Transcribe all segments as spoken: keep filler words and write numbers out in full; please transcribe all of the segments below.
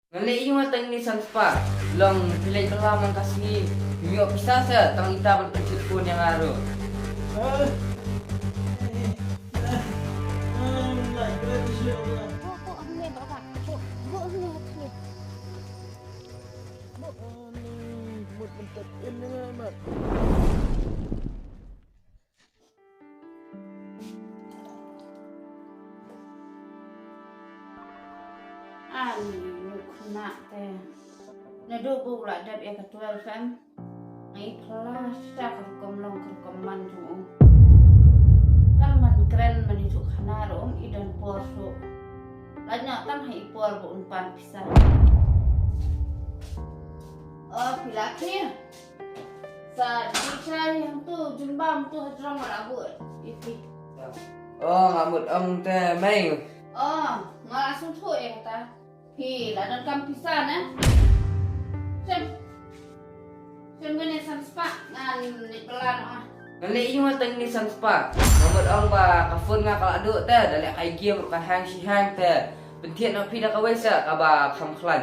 Nga leh ïa nga tang ine san spah. Long phi leit bylla man ka sngi. Phim ïoh pisa seh, tang ita ban pynthit phone ïa nga ruh. Ani u khynnah te. Naduh ba u la dep ïa ka twelve em, nga ïohi phylla shisha ka rukom long ka rukom man jong u. Tang man kren man ïa u khana ruh um i don por shuh. Lait noh tang ha i por ba un pan pisa. O phi la khie. Sa dei sa hangtu jingbam tu hajrong la buh ïa phi. O nga mut ong te mei. O nga la sngewthuh ïa kata. Phi la donkam pisa ne? Shem. Shem kane san spah ngan leit bylla noh ah. Nga leh ïa nga tang ine san spah. Nga mut ong ba ka phone nga ka la duh te da leh kai game ruh ka hang shi hang te. Pynthied noh phi da kawei seh kaba kham khlaiñ.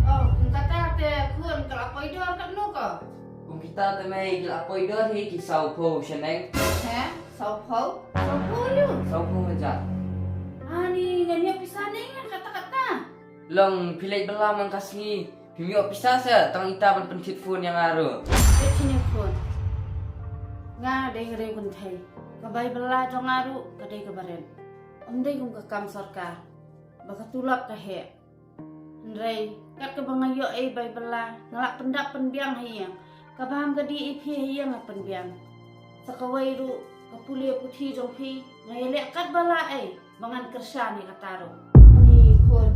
O kum kata te khun ka la poi dor katno ko? Kum kita te mei ki la poi dor hi ki saw phew shaneng. He? Saw phew? Saw phew ïu? Saw phew hajar. Ani ngan ïoh pisa ne ngan kata kata. Long phi leit bylla man ka sngi. Phim ïoh pisa seh tang ita ban pynthit phone ïa nga ruh. Te chine phone. Nga dei nga dei kynthei. Ka bai bylla jong nga ruh ka dei kaba rem. Ym dei kum ka kam sorkar ba ka tulop ka heh. Hynrei kat kaba nga ïoh ei bai bylla nga lah pyndap pynbiang ha ïing. Kaba ham ka dei ei phi ha ïing nga pynbiang. Sa kawei ruh ka pule puthi jong phi nga ïaleh katba lah ei ba ngan kyrshan ïa kata ruh. Ani khun,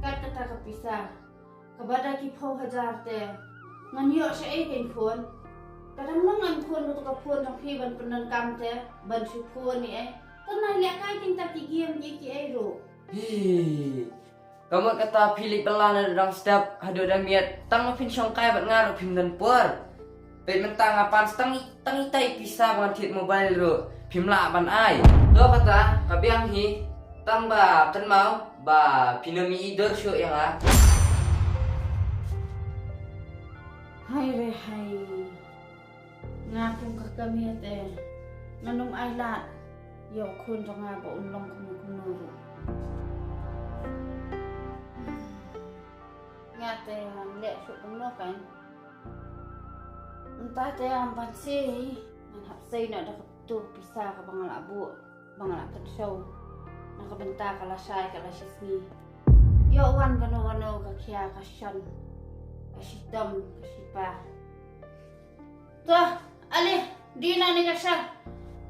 kat kata ka pisa kaba da ki phew hajar te ngan ïoh sha ei kein khun? Ka dang long em khun katu ka phone jong phi ban pyndonkam te ban shu phone ïa ei? Te nai leh kai kein ta ki game ki ki ei ruh. Hi. Ka mut kata phi leit bylla naduh dang step haduh dang miet tang ma phin shong kai bad nga ruh phim don por. Peit mynta nga pan tang tang itai pisa ban thied mobile ruh phim lah ban ai. To kata ka biang hi tang ba kynmaw ba phin ym ïohi dor shuh ïa nga. Hai re hai. Nga kum ka kmie te ngan ym ailad ïa u khun jong nga ba un long kumno kumno ruh. Nga te ngan leh shuh kumno kan. Mynta te ngam ban sei, ngan hap sei noh da katu pisa kaba nga la buh ba nga la kynshew na ka bynta ka lashai ka lashisngi. Ïoh wan kano kano ka khia ka shan, ka shitom ka shipa. To, ale, dei na ne ka sha.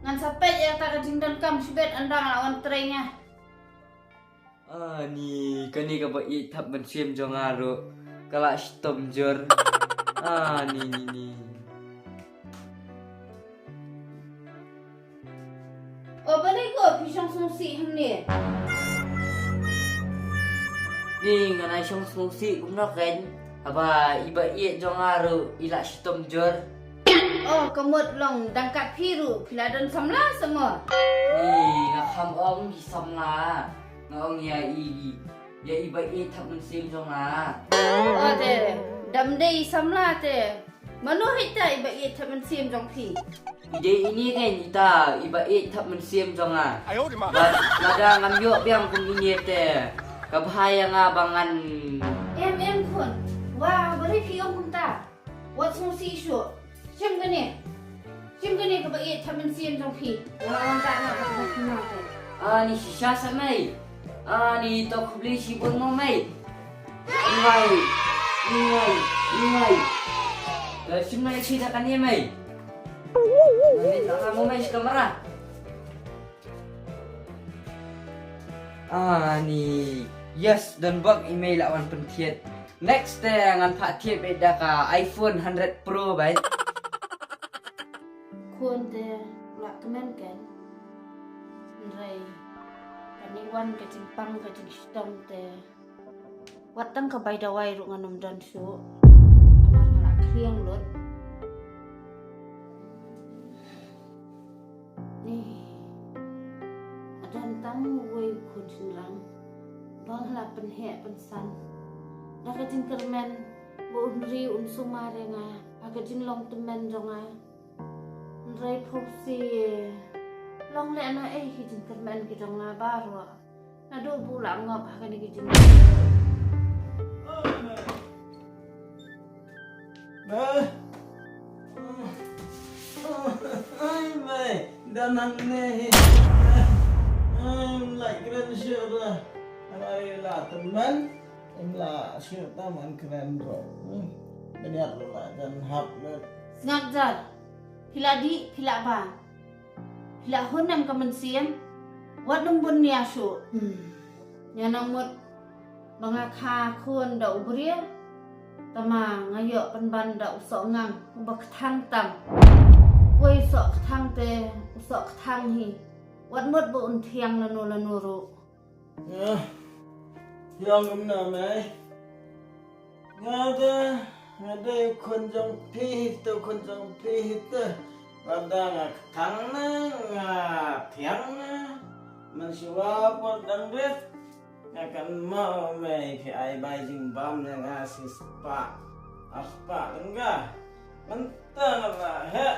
Ngan sa peit ïa kata ka jingdonkam shibit ynda nga la wan trei nga. Ani, kane kaba ïeit thap mynsiem jong nga ruh ka la shitom jur. Ani ni ni. O balei ko phi shong sngewsih hangne? Ni ngan ai shong sngewsih kumno kein haba i ba ïeit jong nga ruh i la shitom jur. O ka mut long dang kat phi ruh phi la don samla sa mo? Ni nga kham ong ki samla, nga ong ïa i, ïa i ba ïeit thap mynsiem jong nga. O te dam dei samla te. Mano hita i ba ïeit thap mynsiem jong phi? I dei ini kein ita i ba ïeit thap mynsiem jong nga. Bad lada ngam ïoh biang kum ini te ka bha ïa nga ba ngan. Em em khun. Wa balei phi ong kumta? Wat sngewsih shuh. Shim kane. Shim kane kaba ïeit thap mynsiem jong phi. Nga la wan tah na ka kaba. Ani shisha sa mei. Ani to khublei shibun mo mei. Ngai, ngai, ngai. Shim ngai shi da kane mei. Ngai da kamo mei shi kamera. Ani, yes, don bok i mei la wan pynthied. Next te ngan phah thied beit da ka iPhone hundred Pro beit. Khun te la kmen ken. Hynrei kane wan ka jingpang ka jingshitom te. Wat tang ka bai dawai ruh ngan ym don shuh. Namar nga la khlieng lut. Ni. Nga don tang uwei u khun shynrang ba nga la pynheh pynsan. Ka jingkyrmen ba un ri un sumar ïa nga ha ka jinglong tymmen jong nga. Hynrei phuh shi long leh na ei ki jingkyrmen ki jong nga baroh. Naduh ba u la ngop ha kane ka jingkyrmen. Ba. Ai mai, da nang ne hi. Ai, lai kren shuh da. Ai, la tymmen. Im lah shuh ta man kren ro. Hmm. Bniat ruh la jan hap lut. Sngap jar. Phi la dih, phi la ba. Phi la hun em ka mynsiem. Wat nym bun nia shuh. Hmm. Nia nang mut ba nga kha khun da u briew. Tama nga ïoh pynban da u soh ngang uba kthang tam. Wei soh kthang te, u soh kthang hi. Wat mut ba un thiang lano lano ruh. Nga, ïa ngam na mai. Nga da, nga da khun jong phi hi to, khun jong phi hi to. Nga da nga kthang na, nga thiang na. Man shuwa por dang rit. Nga kan mo mai phi ai bai jingbam na nga shi spah. Ar spah tengah. Mynta nga la heh.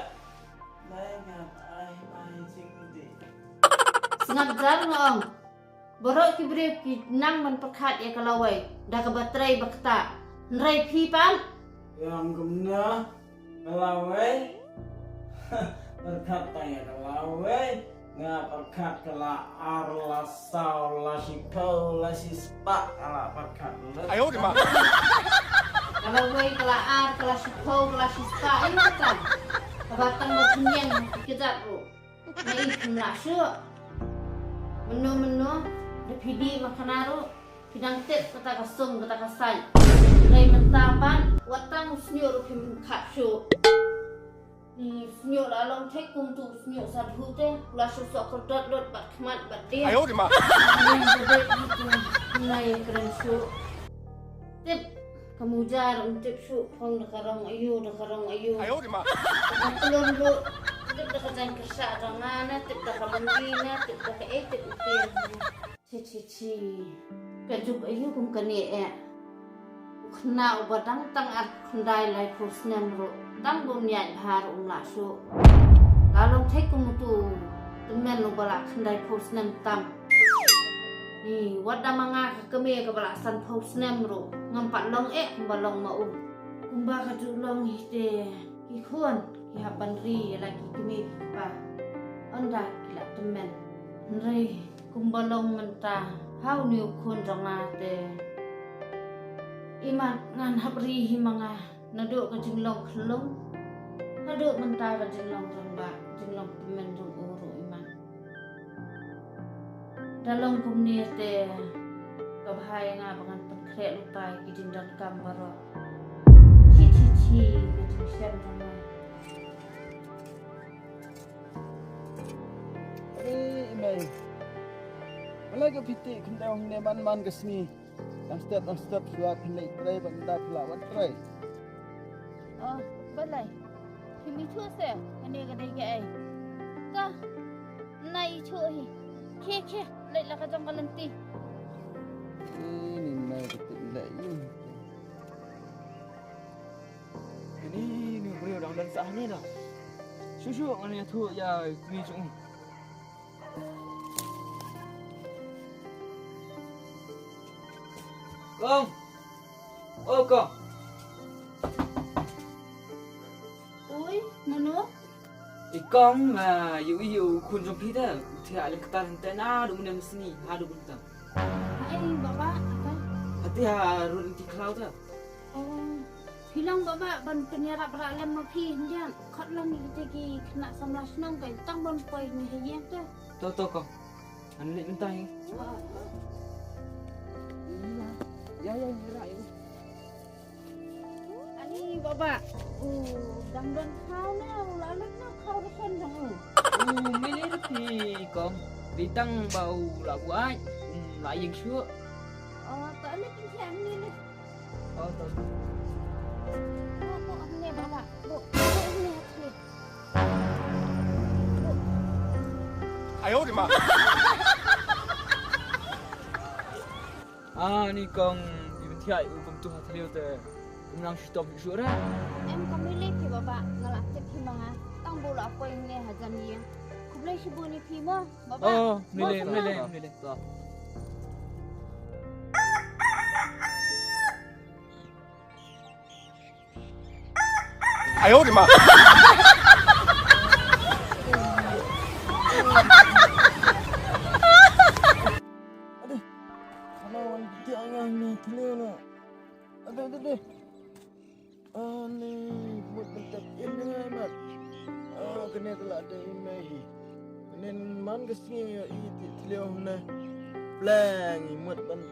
Mai nga ai bai jingdih. Sngap jar nga ong. Baroh ki briew ki nang ban pyrkhat ïa ka lawei da kaba trei ba ktah. Hynrei phi pat? Ïa ngam kumno ka lawei. Pyrkhat tang ïa ka lawei. Nga pyrkhat ka la ar, la saw, la shiphew, la shispah, ka la pyrkhat lut. Ayo di ma. Ka lawei, ka la ar, ka la shiphew, ka la shispah, ïa kata. Kaba tang ba pynïeng ha ki kjat ruh. Nga i phim lah shuh. Mynno mynno da phi dih ma khana ruh phi dang tip kata ka sum kata ka sait. Hynrei mynta pat wat tang u shñiuh ruh phim khat shuh. Ni shñiuh la long thik kum tu shñiuh sa dhu te, la shu soh kordot lut bad khmat bad dieng. Ayo di ma. Ni ba dei ni tu, nai kren shuh. Tip ka mujar um tip shuh phong da ka rong ayu, da ka rong ayu. Ayo di ma. Ka plun ruh tip da ka jaiñ kyrsha da nga na, tip da ka lynti na, tip da ka eh, tip u tieng. Chi chi chi. Ka juk ayu kum kane eh. U khynnah uba dang tang ar khyndai laiphew snem ruh, tang ba un ïaid bha ruh um lah shuh. La long thik kum utu u tymmen uba la khyndai phew snem tam. Ni, wat da ma nga ka kmie kaba la sanphew snem ruh ngam pat long eh kumba long ma u. Kumba ka ju long hi te ki khun ki hap ban ri ïa la ki kmie ki kpa. Ynda ki la tymmen. Hynrei kumba long mynta ha une u khun jong nga te, imat ngan hap ri hi ma nga. Naduh ka jinglong khyllung haduh mynta ka jinglong rangbah, jinglong tymmen jong u ruh imat. Da long kumne te ka bha ïa nga ba ngan pynkhreh lutai ki jingdonkam baroh. Chi chi chi ka jingshem jong nga. Eh, i mei. Balei ka phi tih khyndew hangne man man ka sngi? Dang step dang step shuwa phi leit trei bad ynda phi lah wan trei. Oh, balei? Phim ithuh se kane ka dei kaei? Ka nai ithuh hi. Khie khie, leit la ka jong ka lynti. Ini nai ka tip leh ïa. Ini ni briew dang don sah ni na. Shu shu ngan ïathuh ïa kmie jong u. Kong. O kong. Ui, mano? I kong, nga ïohi ïa u khun jong phi te u thiah lynter hangtei naduh mynne mynsngi haduh mynta. Haei baba, ata? Hangtei ha rud lynti khlaw te. Oh, phi long baba ban pynïarap rah lem ma phi hynrei khot lang ïa kita ki khynnah samla shnong ka tang ban poi ne ha ïing te. To to kong. Ngan leit mynta hi. Ïa ïa ïa. Ani baba. U dang don khaw ne u la lut na khaw ruh kan dang u. U mele ruh phi kong. Dei tang ba u la buaid um la ïeng shuh. Oh, to leit pynthia mele. Oh, to. Bo bo ne baba. Bo bo ne ne. Ayo di ma. Ah, ni kong di pynthia u kong Tu ha thliew te um nang shitom shuh re. Em kam lei phi baba, nga la tip phi ma nga. Tang ba u la poi hangne hajan ïing. Khublei shibun ïa phi mo baba. Oh, mile, mile, mile. 哎呦我的妈！ Ade, hala wan pyntiah nga hangne thliew na. Ade, ade, ade. Ani, mut ban tep im ïa nga mat. Ah, kane ka la dei mei hi. Kane man ka sngi ïa i ti thliew hne. Pleng i mut ban,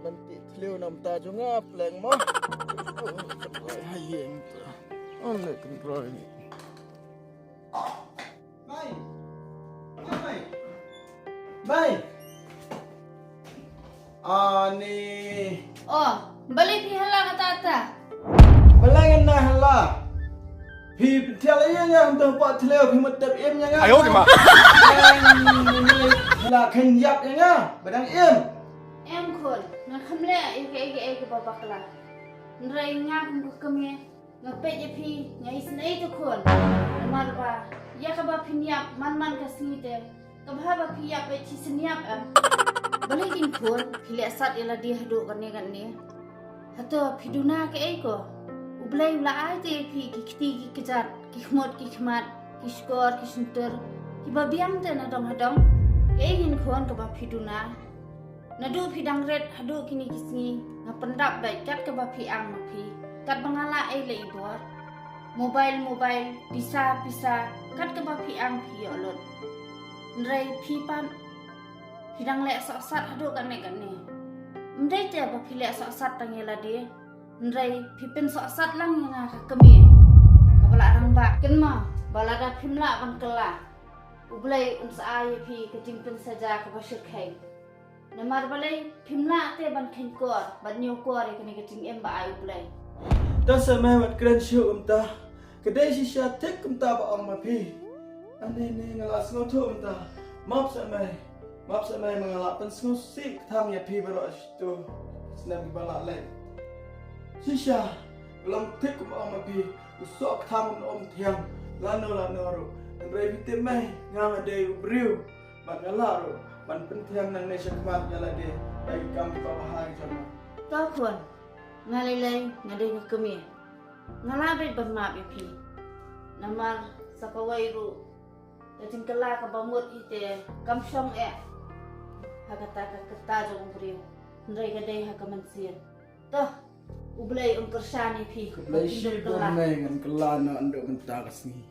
ban ti thliew na mynta jong nga pleng mo. Kan roi ha ïing ta. Ani kan roi. Mei. Mei. Mei. Ani. Oh, balei phi hala kata kata? Balei ngan nang hala? Phi pyntiah la ïa nga hangta hapoh thliew, phi mut tep im ïa nga. 哎呦我的妈！ La khein ïap ïa nga ba dang im. Em khun, nga khlem leh ïa kaei kaei kaba bakla. Hynrei nga kum ka kmie, nga peit ïa phi, nga isynei te khun. Namar ba ïa kaba phin ïap man man ka sngi te, ka bha ba phi ïap beit shisien ïap em. Balei kin khun, phi leh sat ïa lade haduh kane kane. Hato phi duna kaei ko? U Blei u la ai te ïa phi ki kti ki kjat, ki khmut ki khmat, ki shkor ki shyntur, kiba biang te na dong ha dong. Kaei kin khun kaba phi duna? Naduh phi dang rit haduh kine ki sngi, nga pyndap beit kat kaba phi ang ma phi, katba nga lah ei leh i bor. Mobile, mobile, pisa, pisa, kat kaba phi ang phi ïoh lut. Hynrei phi pat, phi dang leh sohsat haduh katne katne. Ym dei te ba phi leh sohsat tang ïa lade, hynrei phi pynsohsat lang ïa nga ka kmie kaba la rangbah. Kynmaw ba lada phim lah ban kylla, U Blei un sa ai ïa phi ka jingpynsaja kaba shyrkhei. Namar balei phim lah te ban kheiñ kor, ban ñiew kor ïa kane ka jingim ba ai U Blei? Ta sa mei wat kren shuh kumta. Ka dei shisha thik kumta ba ong ma phi. Ane ne nga la sngewthuh kumta. Map sa mei. Map sa mei ma nga la pynsngewsih kthang ïa phi baroh shitu. Snem ba la leh. Shisha. Ka long thik kumba ong ma phi. U soh kthang um thiang. Lano lano ruh. Hynrei phi tip mei. Nga nga dei u briew. Bad nga lah ruh ban pynthiang nangne shakhmat ïa lade da ki kam kiba bha ki jong nga. To khun, nga lei lei nga dei ka kmie. Nga lah beit ban map ïa phi. Namar sa kawei ruh ka jingkylla kaba mut hi te kam shong eh ha kata ka kyrta jong u briew. Hynrei ka dei ha ka mynsiem. To, U Blei un kyrshan ïa phi. Khublei shibun mei, ngan kylla noh haduh mynta ka sngi.